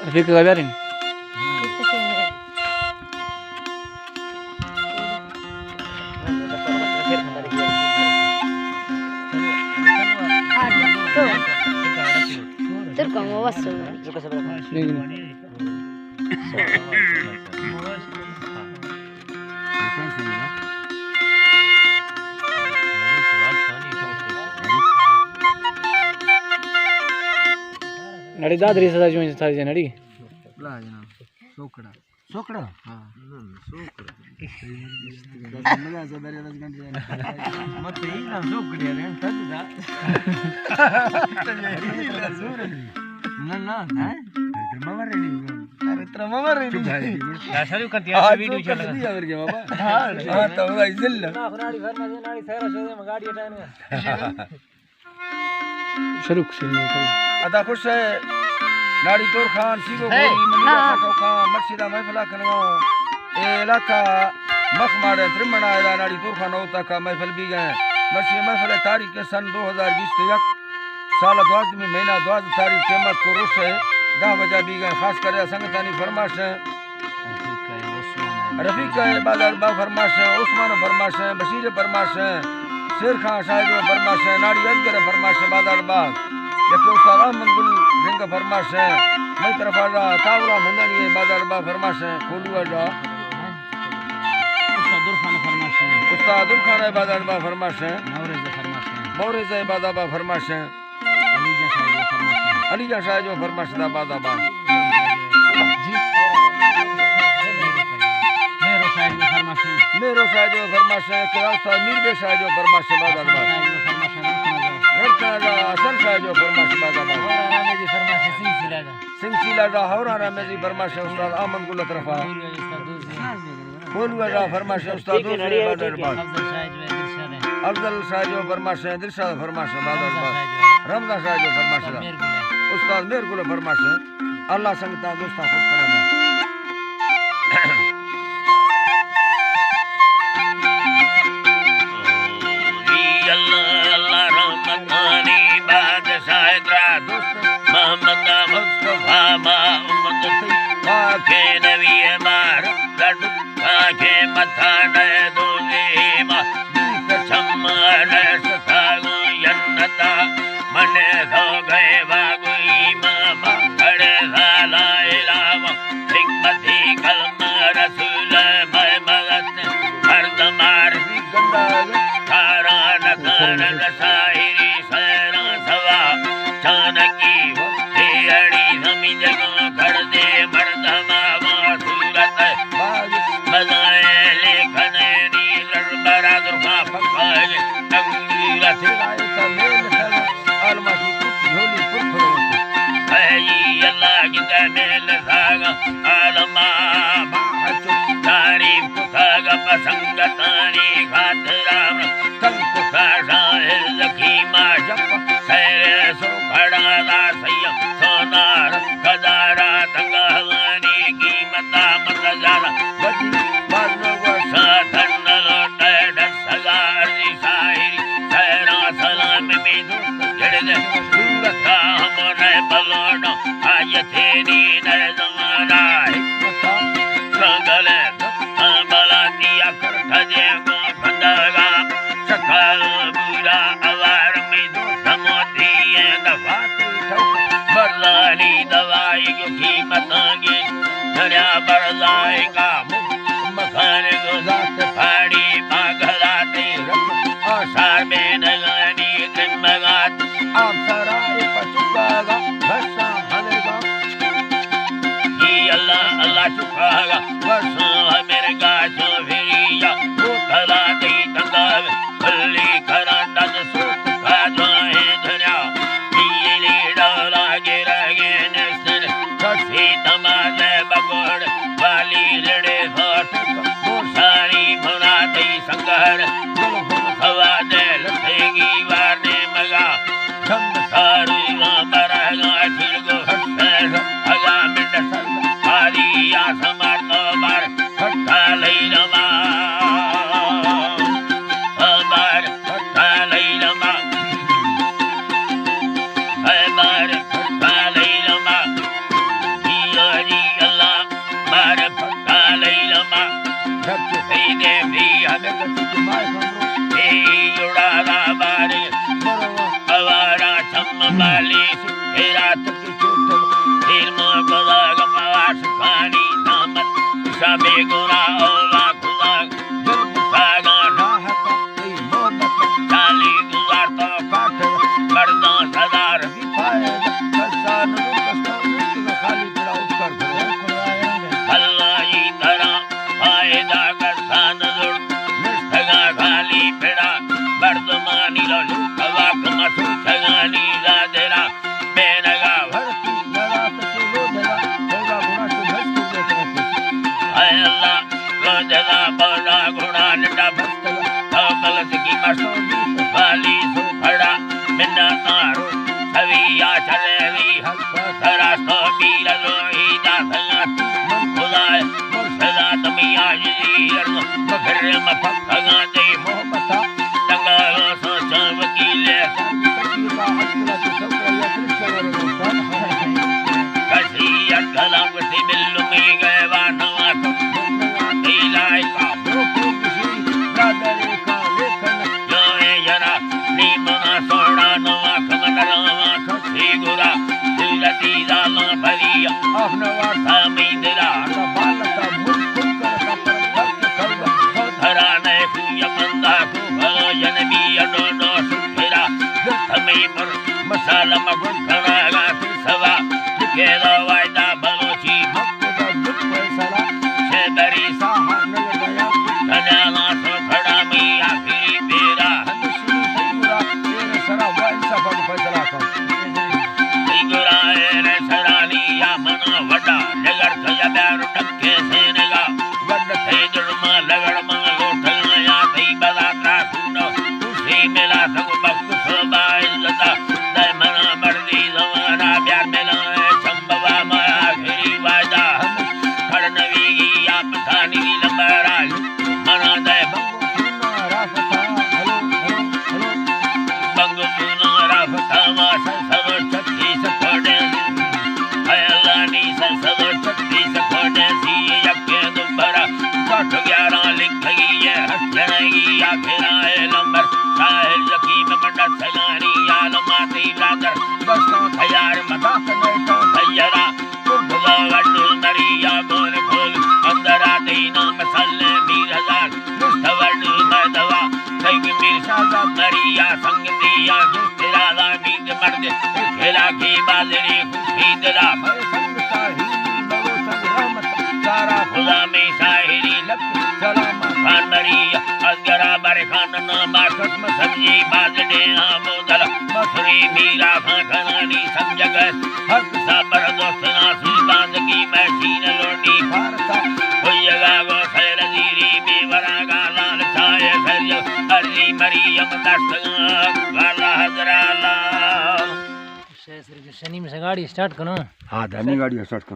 رفیق کا بیاریں۔ ترکم واسو۔ نہیں، نہیں۔ نڑی داد ریس دا جو ساری جنڑی۔ لا جناب، سوکڑا۔ سوکڑا؟ ہاں۔ نہ، نہ، سوکڑا۔ دس مزہ سے بری دس گھنٹے۔ مت ہی نہ سوکڑے رے، تد دا۔ نہ، نہ، نہ۔ ارے ترا ممر رہی۔ ارے ترا ممر رہی۔ چپ بھائی۔ یا سارے کنتی آ ویڈیو چل رہا۔ نہیں اور کیا بابا؟ ہاں، ہاں، تو بھائی ذل۔ نہ، ناڑی فرما دے، ناڑی سیرا شو دے، گاڑی اٹھائیں۔ شروع کشی نہیں کرو۔ ادا خوش ہے۔ ناڑی تور خان، سیگو ہے۔ گوری، منی ہاں۔ خان، مرشدہ محفلہ کنگاؤں۔ اے علاقہ مخ ماڑے ترمنا ادا ناڑی تور خان ہوتا کا محفل بھی گئے۔ مرشی محفل تاریخ کے سن دو ہزار بیست یک، سال دوازدہ مہینہ دوازدہ تاریخ قیمت کو روش ہے۔ دہ بجا بھی گئے۔ خاص کر سنگتانی فرمائش ہے۔ رفیق ءِ بازار با فرمائش ایں، عثمان ءِ فرمائش ایں، بشیر ءِ فرمائش ایں، شیر خان شاہد ءِ فرمائش ایں، ناڑی اصغر ءِ فرمائش ایں، بازار با۔ یک استاد احمد گل رنگ ءِ فرمائش ایں۔ مئی طرف ءَ را تاولا مندانی ءِ بازار با فرمائش ایں، کولو ءَ را۔ استاد درخان ءِ فرمائش ایں۔ استاد درخان ءِ بازار با فرمائش ایں۔ موریز ءِ فرمائش ایں۔ موریز ءِ بازار با فرمائش ایں۔ علی جان شاہ جو فرمائش۔ علی جان شاہ جو فرمائش دا بازار با۔ جی۔ مہرو شاہ جو فرمائش۔ مہرو شاہ جو فرمائش، کہ استاد میر بے شاہ جو فرمائش بازار با۔ شاہ جو فرمائش، رنگ کنگا۔ رنگ کنگا، حسن شاہ جو فرمائش بازار با۔ ہور آرام جی فرمائش، سنگ سیلا دا۔ سنگ سیلا دا، ہور آرام جی فرمائش، استاد احمد گل طرفا۔ ہور آرام جی استاد دوست جی۔ کولو ءَ را فرمائش استاد دوست بازار با۔ افضل شاہ جو ہے، دلشاد ہے۔ افضل شاہ جو فرمائش ہے، دلشاد فرمائش ہے، بازار با۔ رمضان شاہ جو ہے۔ رمضان شاہ جو فرمائش ہے۔ مہر گل ہے۔ استاد مہر گل فرمائش ہے۔ اللہ سنگتاں دوستاں خوش کرنا۔ اللہ، اللہ رحمتانی بادشاہ ترا دوست محمد مصطفیٰ محمد پاک نبی مار لڈ تاکہ متھا نئے دوزے ما، بیت چم نئے ستاگوں جنتا، منے سوگئے باگوئی ما، ما کڑے سالا علاوہ، حکمتی کلمہ رسول مئے مغت، ہر دمار گندگ، کاران کان رسائری سیران سوا، چانکی وقتی اڑی زمینگاں کڑدے مردم آواں صورت باز مزائے لیکھنے نی رڑ برا درخا پکائے انگیر سرائے تمیل سر آلماشی کت جھولی پر کھلوتے۔ اے اللہ کی تمیل ساگا آلما باہت تعریف کتاگ پہ سنگتانی خاطرا، تن کتا شاعر زکی ما جپ، خیر سو کھڑا دا سیا سونار، کدارا تنگا وانی قیمتا مت زیادہ، بدی بازو گوشا تن لوٹے ڈس ہزار دی شاعری، خیرا سلام میدو۔ جڑ دے سورتا ہمو نئے بلوڈو، آیتینی نئے زمانہ حکمتا، رنگلے بھکتاں بلاتیا کرتا جے گو بندگا، شکر بورا اوار میدو سمودی دفات ٹوک، برزانی دوائی جو قیمتاں گی، دریا برزائے کا مکھن گزات پھاڑی پاگلاتے رکھ، آشار بینگانی تمگات، آم سرائے پچکاگا بھشاں ہمرگا۔ جی اللہ اللہ چکاگا بھشاں ہمرگا، جو پھریا بوتلا دی تنگا، کھلی کرا دد سوت کا دوئیں دنیا، پیلی ڈولا گرگے نسل، کسی تمازے بگوڑ، والی لڑے ہوٹ، گوشانی بھنا تئی سنگھڑ، گل گل سوادے لٹھے گی وارنے مگا، چند ساری راں برہگا چرگو ہٹے، اگا منڈ سر، آلی آسمان تو بار، ہٹا لئی رما۔ ہمار پھٹا لئی رما، ہمار پھٹا لئی رما، جی دیمی ہمیں گچی کہ مائے خبرو۔ اے جڑا را بارے برو۔ اوارا چم بالی۔ ہیرات کی چوٹ۔ ہیر مو گزاگ مواس کانی دامت۔ شبے گنا اولا خدا۔ دل بساگا ناحق۔ اے محبت۔ چالی گزار تو کاٹ۔ مردان ہزار۔ فائدہ کسان نو کسان نو خالی پڑا اٹھ کر۔ اللہ ہی طرح فائدہ گردان زڑ، نشتگاں خالی پڑا، مردمانی لولو، کواک مسوچگانی زادرا، بینگا ورتی، نرات چو لو دلا، ہوگا گنا چو بھس کو دیکھ رکھے۔ اے اللہ، لو دلا، بولا گنا نڈا بھس دلا، تو بلد کی مسو بیت، خالی سو کھڑا، منا تارو، سوی یا چلے وی، حق سرا تو پیر لوہی داتگات۔ من خدائے مرشدا تمی عاجزی ارم مکر مفقگاں دے محبتا۔ تنگالو سوچاں وکیلے۔ کسی اٹھلا وتی بلمی گئے وانوا۔ تئی لائقا۔ جو اے جنا نیمنا سوڑا نوا کمن راوا کسی گرا۔ دل دی دانا بھری آخ نوا سامی دلا۔ بالتا ملک کل کرتا پر برک کھلوا۔ تو دھرا نئے کوئی بندہ کو بھلو جنبی اڈو نو سکھرا۔ دل تھمی پر مسالہ مگن کھنا گا سوا۔ لکھیدا وعدہ بلوچی مکو دا دکھ فیصلہ۔ شیدری ساہا نگدیا۔ دنیا نا سو کھڑا مئی آخری بیرا۔ ہمشی سنگورا تیرے سرا وائی سفر فیصلہ کن۔ سنگورا ایر سرانی یا منا وڈا۔ لگر تھیا بیار ڈکے سینگا۔ وڈ تھے جرما لگڑ ما لوٹنا یا تئی بلا ترا سونو۔ خوشی ملا سگو بخت سوبا عزتا۔ دے منا مردی زمانا بیار ملا اے چمبوا ما آخری وعدہ۔ کڑ نویگی یا پتانی لمبرا۔ منا دے بنگو سونا رافتا۔ Hello, hello, hello. بنگو سونا رافتا ما سر سر چھتی سکوڑے۔ اے اللہ نی سر سر چھتی سکوڑے سی یکے دوبرا۔ کٹ گیارہ لکھگی ہے ہٹ جنگی آخرا اے لمبر۔ ساحل زخیم منڈا سگانی عالماتی برادر۔ دستوں تیار مداخ نیٹوں تیارا۔ تربلا وڈ مریا بول کھول، اندرا دینا مسلے میر ہزار، مستوڈ میدوا، سنگ میر شاہزاد مریا، سنگتیا، گسترالا میر مرد، کھیلا کی بازری خوشی دلا، مئے سنگتا ہیری بلوچ رحمت، سارا خدا میں شاعری لک سلام، خان مریا، ازگرا بر خان نام، قسم سمجھی باز ڈینا مودل، مصری میرا خان کنانی سمجھگ، حق صبر دوست ناصر باندگی میں چین لوٹی فارسا۔ ہوئیگا گو خیر زیری بی وراگا لال چائے خیر ارلی مریم دست گالا حضرالا۔ شنی میں سے گاڑی سٹارٹ کنو۔ ہاں، دھنی گاڑی سٹارٹ کن۔